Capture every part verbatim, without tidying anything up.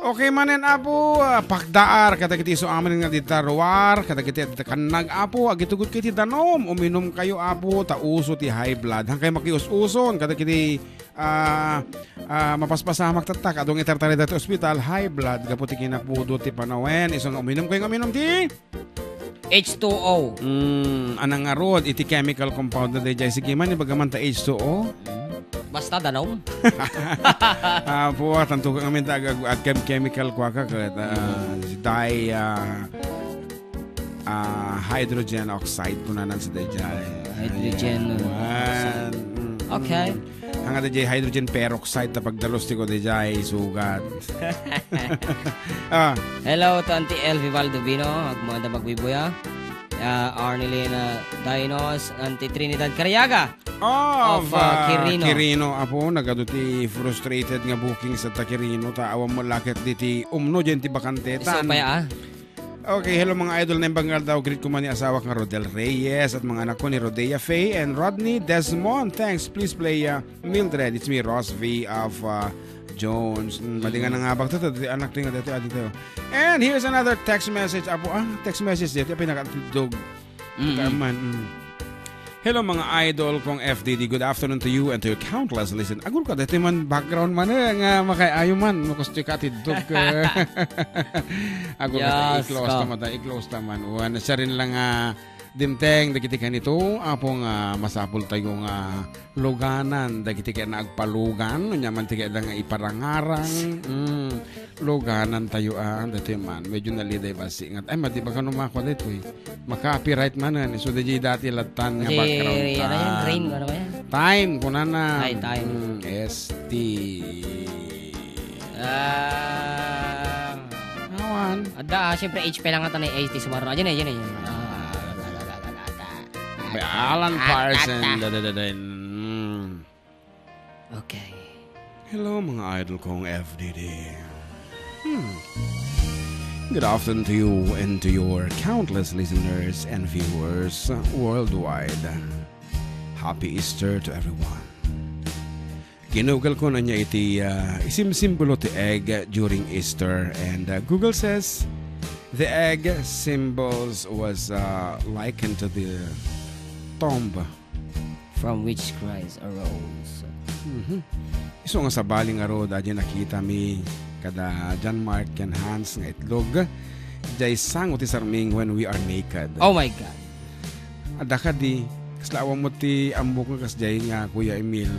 Okay manen, Apo, ah, pakdaar kadagiti isu amin nga dita ruar, kadagiti adda kannag, Apo, agitugot kayo ti danum, uminum kayo, Apo, ta uso ti high blood. Hankay makius-uson kadagiti, ah, ah, mapaspasamak tatta, adu nga itartaray dati ospital, high blood, gapu ti kinapudot ti panawen, isu nga uminum kayo nga uminum ti H two O. Mm, anang ngarud, iti chemical compound na dayjay. Sige man, ibaga man ta H two O. Basta danum. Apo, ah, tanto ka ngamin ta ag-, ag-, chemical kwa ka, ket, ah, si di, ah, ah, hydrogen oxide kunanan sa dayjay. Hydrogen, Ayan. ah, Wan. Mm. Okay. Ang ada jay hydrogen peroxide ta pagdalus ti ko di jay sugat. Ah. Hello to Auntie Elvie Valdovino, agmanda magbibuya. Ah, Arnelina Dinos, Auntie Trinidad Cariaga. Oh, of, of, ah, ah, Quirino. Quirino, apo, nagadu ti frustrated nga booking sa ta Quirino, ta awan mo laket di ti umno dyan ti bakante. Isu pay, ah. Okay, hello mga idol, naimbag nga aldaw, greet ko man ni asawak nga Rodel Reyes at mga anak ko ni Rodea Faye and Rodney Desmond. Thanks, please play, uh, Mildred. It's me, Ross V of, uh, Jones. Mm, madi nga nangabak to, to, to, anak to nga dito, adi to. And here's another text message. Apo, ah, text message dito, pinakatidog. Mm-mm. Taman, mm. Hello, mga idol kong F D D. Good afternoon to you and to your countless listen. Agul ka, dati man background man eh, nga makaayo man. Makusti ka, tidok. Agul ka, Diyos i-close ko. Taman, i-close taman. Wan, siya rin lang, ah, dimteng, dagiti kanito, apo nga masapul tayo nga luganan, dagiti kaya na agpalugan, nya man ti kaya nga iparangarang. Mm. Luganan tayo, ah, dati man. Medyo naliday basi nga. Ay, madi ba kano makwa dito eh? Maka-copyright man, eh. So, di dati latan nga Kasi, background. Ano yan? Rain, ano ba yan? Time, kunana. Ay, time. Mm, S T. Ah. Awan. Ada, ah, siyempre, H P lang ata na H T sumaro. Ayan, ayan, ayan. Ah. By Alan Parsons. Da, da, da, da. Mm. Okay. Hello, mga idol kong F D D. Hmm. Good afternoon to you and to your countless listeners and viewers worldwide. Happy Easter to everyone. Ginugol ko na niya iti, ah, isimsimbolo ti egg during Easter, and, ah, Google says the egg symbols was, ah, likened to the tomb from which Christ arose. Mhm. Isu nga sabali ngarud, adi nakita mi kada John Mark ken Hans nga itlog. Jay sango ti sarming when we are naked. Oh my God. Adda kadi, kasla awan mo ti ambok nga kasjay nga Kuya Emil.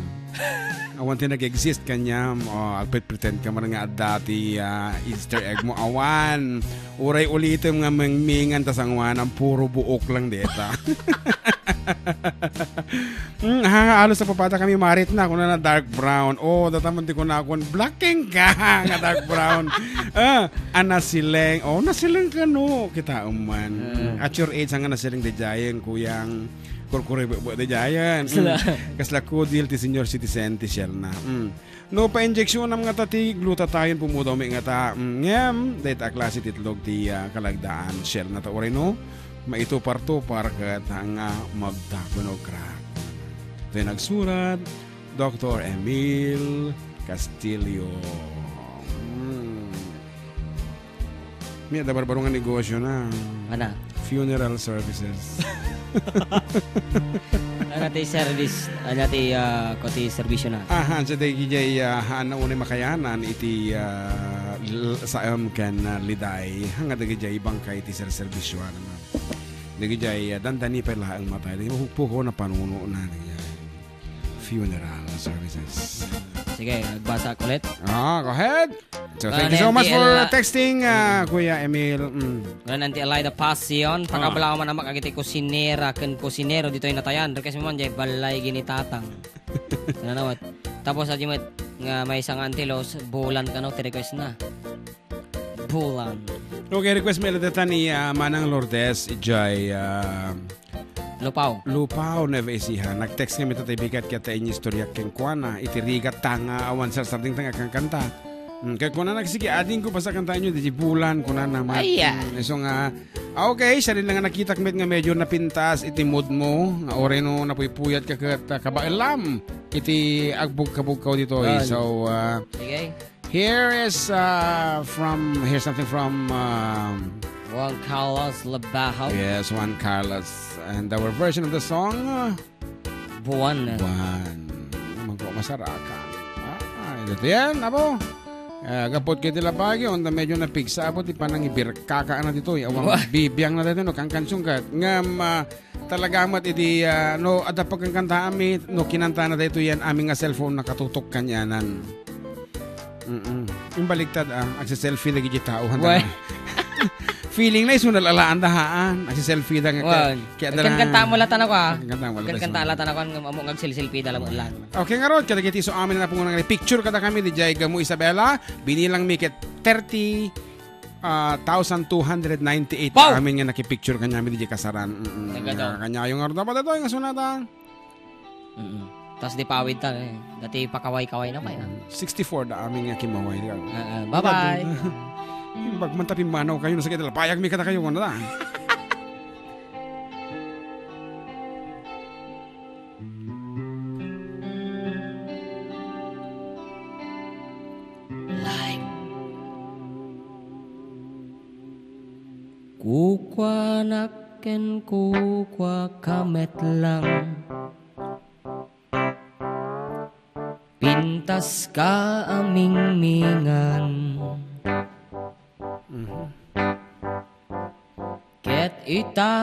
Awan ti nag-exist kaniam. Oh, agpretpretend ka man nga adda ti, ah, Easter egg mo. Awan. Uray ulitem nga mengmingan ta sangoanan, puro buok lang deta. Mm, ha, halos napapada kami marit na, kuna na dark brown. Oh, dataman ti kunakon, black king ka, nga dark brown. Ah, ah, nasileng. Oh, nasileng ka, no? Kita man. Mm. At your age, nga nasileng di jayen, kuyang kurkure bu-, bu-, di jayen. Mm. Sila. Kasla kudil ti senior citizen ti Shell na. Mm. No, pa-injectionam ngata ti glutathione, pumudaw mi ngata. Mm, ngem, dayta a klase ti itlog ti, ah, kalagdaan. Shell na ta uray no, maitupar-tupar ket nga mabta wenno crack. Itoy nagsurat, Doktor Emil Castillo. Mm. May adda barbaro nga negosyo na. Ana? Funeral services. Ana ti service, ana ti, ah, ko ti serbisyo na? Aha, sa dagiti, ah, haan na unay makayanan iti, ah, l-, saem ken, ah, liday. Hanga dagiti bangkay ti serserbisyuan, ano. Dagiti, ah, dandani pay laeng matay. Dagiti mapukpukaw na panuno na, dagiti funeral services. Sige, magbasa ko ulit. Ah, go ahead. So, thank you so much for texting, ah, Kuya Emil. Mm. Ngan Auntie Elida Passion, pakabalaw man amak agiti kusinera ken kusinero ditoy natayan. Request mo man jay balay gini tatang. Nanawat. Tapos adi met nga maysa nga Auntie Los, bulan kano ti request na. Bulan. Okay, request mi ladata ni, ah, Manang Lourdes, ijay, ah, Lupao. Lupao, Nueva Ecija. Nag-text kami ta tay bigat ket ta inistoryak kenkuana. Iti rigat ta nga awan sarsarding ta nga kankanta. Mm, kay kuna nagsige, ading ko basta kantaen nyo, di bulan, kuna naman. Ay, ah. Mm, isu nga, ah, okay, siya rin lang nga nakitak met nga medyo napintas iti mood mo, nga oreno napuypuyat ka ket, ah, kabaelam iti agbugkabugkaw dito. Yun. So, ah, sige. Here is, uh, from, here's something from, um, Juan Carlos Labajo. Yes, Juan Carlos. And our version of the song, uh, Buwan. Buwan. Naman ko masarakan. Ah, ito yan, abo. Eh, gapot kay ti labagi, onda medyo napigsa, abo, ti panangibirkaka na ditoy. Awang Wa- bibiang na dito, no, kangkansyong ka. Ngam, ah, talaga met iti, ah, no, adda pagkangkantaanmi, no, kinanta na dito yan, amin nga cellphone nakatutok kanyanan. Mm-mm. Imbaligtad, ah, agse-selfie dagiti tao, handa Wa- na. Feeling na isu nalalaan da haan. Agse-selfie da nga Wa- kaya, kaya da na. Kanta mo latan ako, ah. Kanta mo latan Kanta ako. Latan ako, nga amo nga agselselfie da lang lang. Okay, ngarud, kadagiti isu amin na pungo nga picture kada kami, di jay Gamo Isabela, binilang mi ket thirty, ah, thousand two hundred ninety-eight Wow! Amin nga nakipicture kanyami di jay kasaran. Mm-mm. Nagado. Nga kanyayo ngarud, dapat ito, nga sunatan. Mm. Tas di pawid ta, eh. Dati pakaway-kaway na pa, eh. Sixty-four da amin nga kimaway. Ah, ah, bye-bye. Imbag man ta pimmanaw kayo, nasakit, payag mi kada kayo, ano na? Live. Kukuanak ken kukuaka met lang. Pintaska a mingmingan. Mhm. Ket ita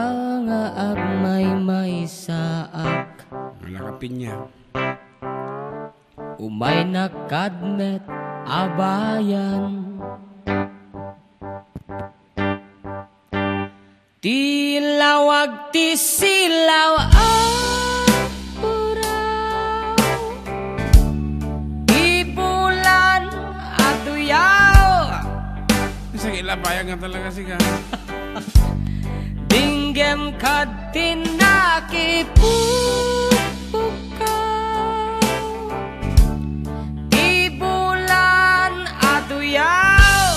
nga agmaymaysaak. Wala ka pinya. Umaynak kad met a bayan. Ti lawag ti silaw a puraw. Ti bulan a tuyaw. Sige, labayag nga talaga, siga. Dinggem kad ti nakipupukkaw. Ti bulan a tuyaw.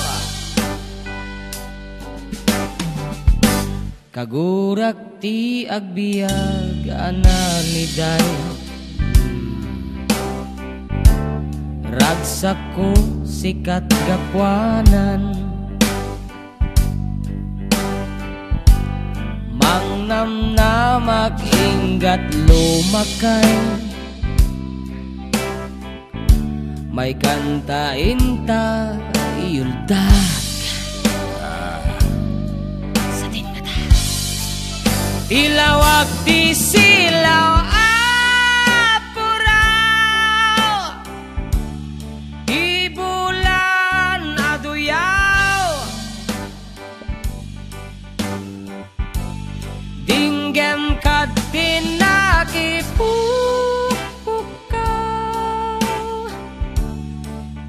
Kagurak ti agbiag a naliday. Ragsakko sikat gapuanan. Mangnamnamak inggat lumakay. Maikanta inta iyuldag. Ah. Sa tinmata. Ilawag ti silaw a puraw. Ti bulan a duyaw. Dinggem kad ti nakipupukkaw.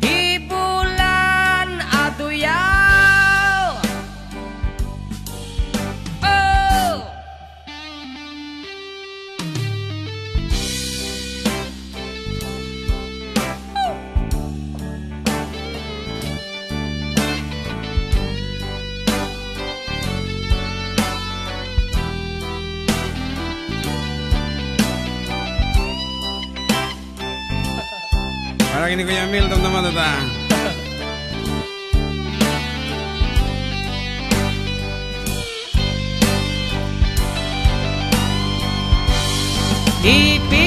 Ti bulan a tuyaw. Oh! Para kini Kuya Mil, damdama ta. Ipintas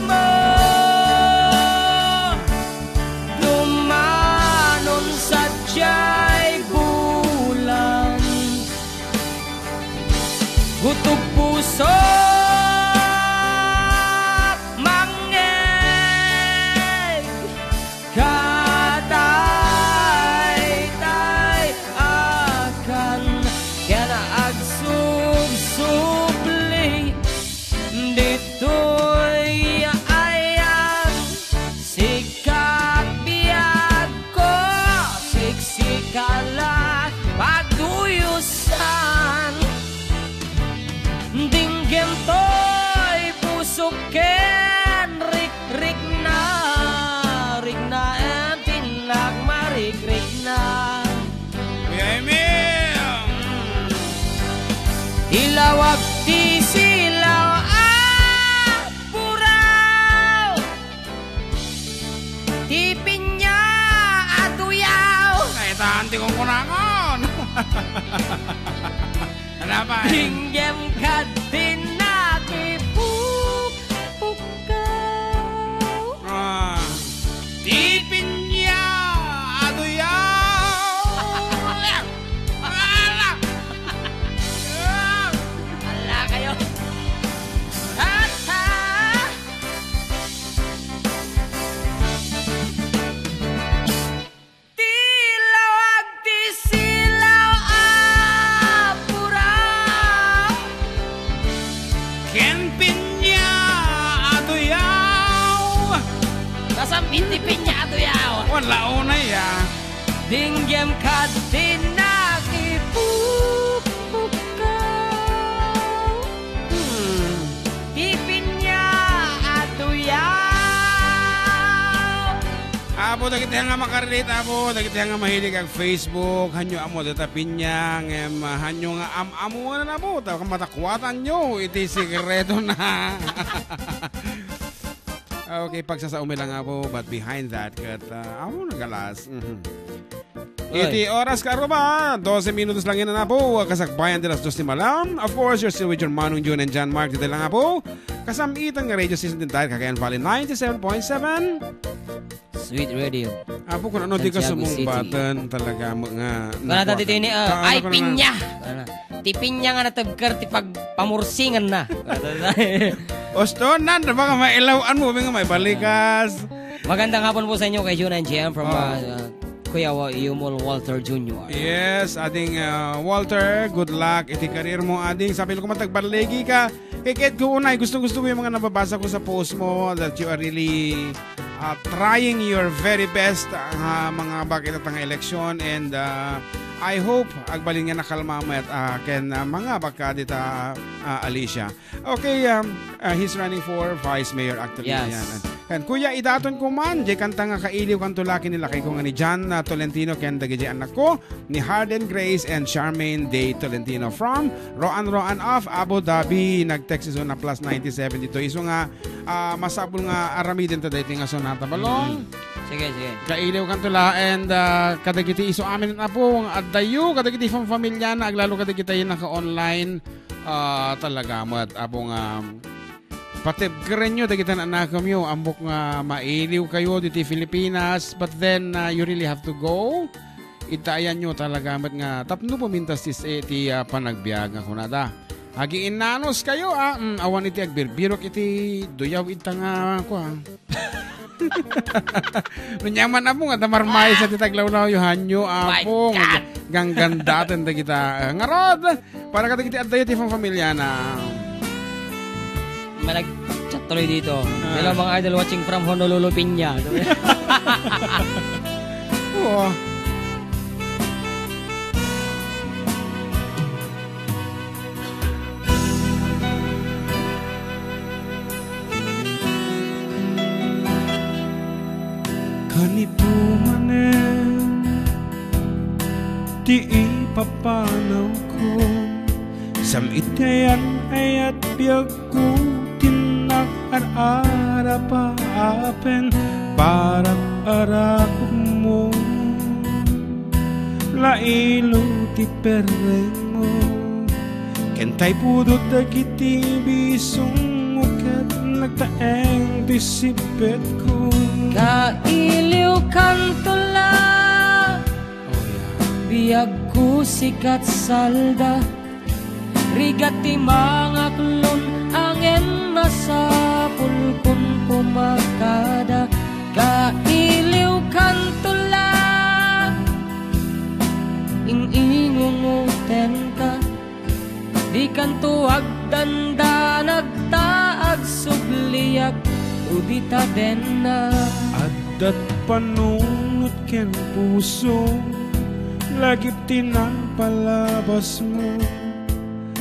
mo dumanon sadiay bulan. Gutob puso, mangngeg Ti kunkunakon. Ano ba? Dinggem kaddi nakipukpukaw. Ah. Ti pinya a tuyaw. Ala! Ala kayo. Tata! Ti lawag ti silaw a puraw. Ken pinya a tuyaw. Kasam iti pinya a tuyaw. Wala unay, ah. Dinggem kaddi nakipukpukaw. Hmm. Ti pinya a tuyaw. Apo, dagiti nga makarelate, Apo, dagiti nga mahilig ag Facebook, hanyo ammo data pinya, ngem, ah, hanyo nga am-amuan, Apo, ta matakuatanyo iti sekretona. Okay, pagsasaumi lang, Apo, but behind that, ket, ah, amo nagalas. Mhm. Oy. Iti oras, kaarruba, dose minutos lang yan, Apo, kasakbayan ti alas dos ti malam. Of course, you're still with your Manong June and John Mark. Dito lang, Apo. Kasam-itan nga radio station ti Kakayan Valley ninety-seven point seven. Sweet Radio. Apo, kung ano di ka Santiago City. Sumungbaten talaga mo nga Kanada nakuha dito ka. Ini, ah, Kaano ay, ko na pinya. Ano? Ti pinya nga natagkar ti pagpamursingan na. Usto, nan, baka mailawan mo, nga may balikas. Magandang hapon po sa inyo kay June and J M from, Oh. uh, uh, Kuya Wa-, Yumol Walter Junior. Yes, ading, uh, Walter, good luck iti career mo, ading. Sabi ko, matagbaligi ka. Kay Ked ko unay, gustong-gusto ko yung mga nababasa ko sa post mo that you are really, uh, trying your very best, uh, mga bakit at mga eleksyon, and, uh, I hope agbalin nga nakalma met, uh, ken, uh, mga baka dita, uh, Alicia. Okay, um, uh, he's running for vice mayor actually. Yes. Ayan. And Kuya, idaton ko man, jay kanta nga kailiw kanto laki ni lakay ko nga ni John, uh, Tolentino, ken dagiti anak ko, ni Harden Grace and Charmaine Day Tolentino from Roan Roan of Abu Dhabi. Nag-text isu na plus ninety-seven dito. Isu nga, ah, masapul nga aramiden ta daytoy nga sonata balong. Mm. Sige, sige. Kailiw kanto la and, ah, kadagiti isu amin, Apo, nga addayo, kadagiti pamfamiliana, aglalo kadagiti naka-online, ah, talaga met, Apo, nga patibkerenyo dagiti anakemyo, ammok nga mailiw kayo diti Filipinas, but then, ah, you really have to go. Itayanyo talaga met nga tapno pumintas ti, ti, ah, panagbiag nga kunada. Agiinnanos kayo, ah, mm, awan iti agbirbirok iti duyaw ita nga, kua. Nunyaman, Apo, nga damarmaysa ti taglawlaw, Yohanyo, Apo, nga ganggandaten dagita, ah, ngarud. Para kadagiti addayo ti pamfamiliana. May nag-chat tuloy dito. Ah. "Hello, mga idol, watching from Honolulu, Piña." Oo. Kanipo manen ti ipapanawko, sam-itayan ayat biagko, tinnak ar-ara paapen para arakupmo. Lailo ti perrengmo, ken tay pudot dagiti bisongmo ket nagtaeng ti sippetko. Kailiw kanto la, oh, yeah, biagko sikat salda. Rigat ti mangaklon, angin masapul kun kumakada. Kailiw kanto la, ing-ingungotenka. Dikanto agdandanag ta agsubliak, no di ta denna. Addat panunot ken puso, lagip ti napalabasmo.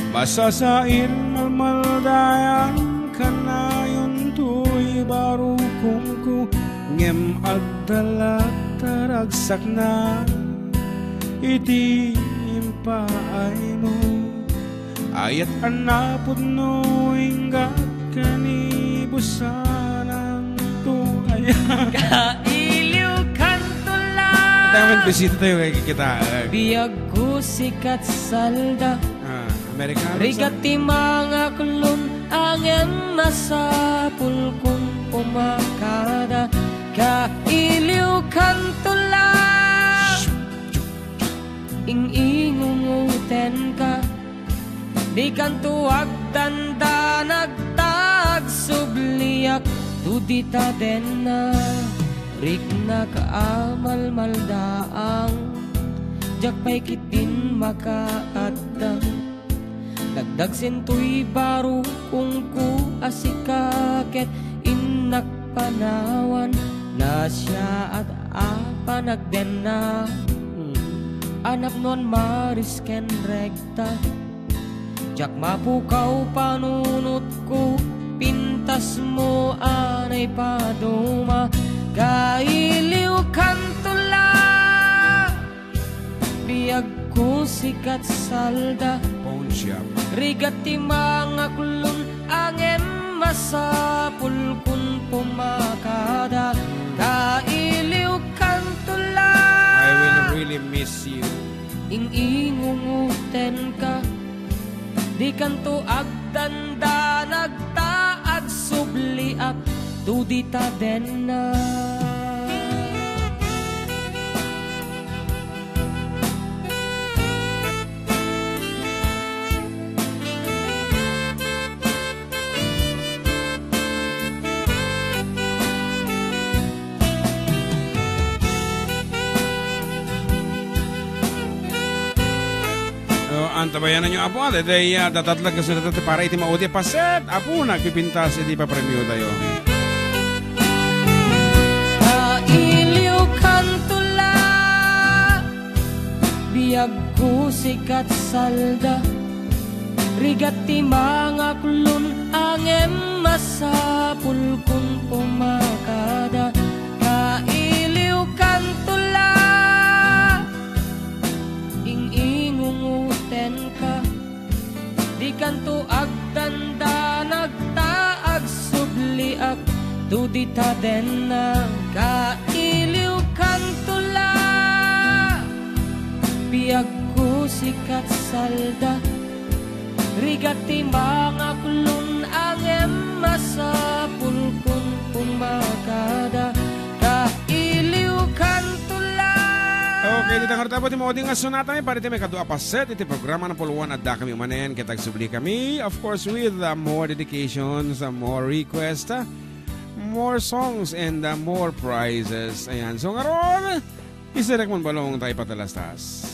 Masasain, malmaldayan, kanayon toy barukongko, ngem agdalak ta ragsakna iti impaaymo. Ayat a napudno, inggat kanibusananto aya. Kailiw kanto la. Bisita tayo kay kita, eh. Biagko sikat salda. Ah, Amerikano, Rigat sa- ti mangaklon, angem masapul kun pumakada. Kailiw kanto la. Ing-ingungutenka. Dikanto agdandanag ta agsubliak, to dita denna, riknak a malmaldaang, diak pay ketdin makaaddang. Dagdagsentoy barukongko a sika ket innak panawan, nasiaat a panagdenna, a napnoan maris ken reg- ta. Diak mapukaw panunotko, pintasmo a naipaduma, kailiw kanto la. Biagko sikat salda. Pawn siya. Rigat ti mangaklon, angem masapul kun pumakada, kailiw kanto la. I will really miss you. Ing-ingungutenka, dikanto agdandanag ta agsubliak, to dita denna. Oh, antabayananyo, Apo, ah, daytoy, ah, dadatlag nga sulat ti para iti maudi a paset. Apo, nagpipintas iti papremio tayo. Kailiw kanto la, biagko sikat salda. Rigat ti mangaklon, angem masapul kun pumakada. Kailiw kanto la. Ing-ingungutenka, dikanto agdandanag ta agsubliak, to dita denna, kailiw kanto la. Biagko sikat salda, rigat ti mangaklon, angem masapul kun pumakada, kailiw kanto la. Okay, dita ngarud, Apo, ti maudi nga sonata mi para iti maikadua a paset iti programa. Napuluan, adda kami manen, ket agsubli kami, of course, with, uh, more dedications, uh, more requests, uh, more songs, and, uh, more prizes. Ayan. So, ngarud, isirek man balong tayo patalastas.